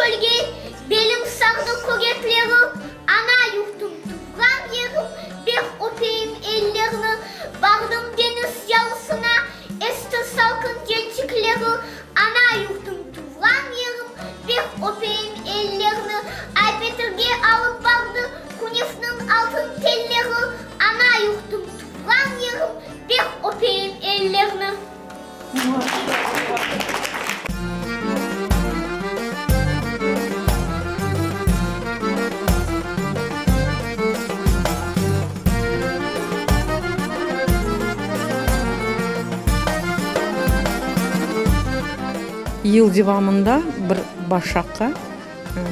çölge, belim sardı kögetleri, Ana yurtum, tuvğan yerim, ber öpeyim ellerni. Bardım deñiz yalısına, esti salqın celçikleri, Ana yurtum, tuvğan yerim, ber öpeyim ellerni. Ay-Petirge alıp bardı künefniñ altın telleri, Ana yurtum, tuvğan yerim, ber öpeyim ellerni. Yıl devamında bir başaqqa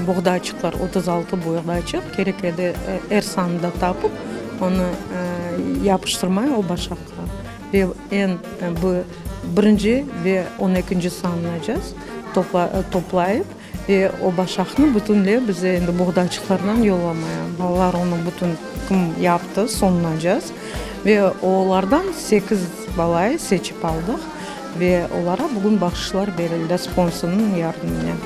boğdayçıqlar, 36 boğdayçıq kerek edi, er sanında tapıp, onı yapıştırmay o başaqqa. Ve eñ bu birinci ve on ekinci sanınacaz toplayıp, ve o başaqnı bütünle bize endi boğdayçıqlardan yollamaya. Balalar onı bütün kim yaptı soñunacaz. Ve olardan sekiz balayı seçip aldıq ve olara bugün bahşışlar berildi sponsornıñ yardımınen.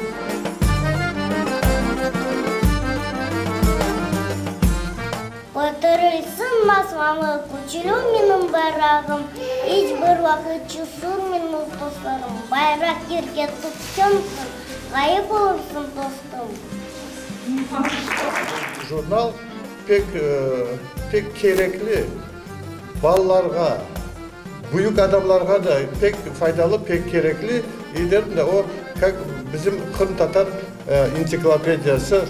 Köterilsin masmamı, küçlü menim bayrağım, İç bir vaqıt çüsürmeymiz, dostlarım. Bayraq yerge tüksün, ğayıp olursıñ, dostum. Jurnal pek, pek kerekli, balalarğa, büyük adamlarğa da pek faydalı, pek kerekli, derim de, o, kak bizim qırımtatar entsiklopediyası.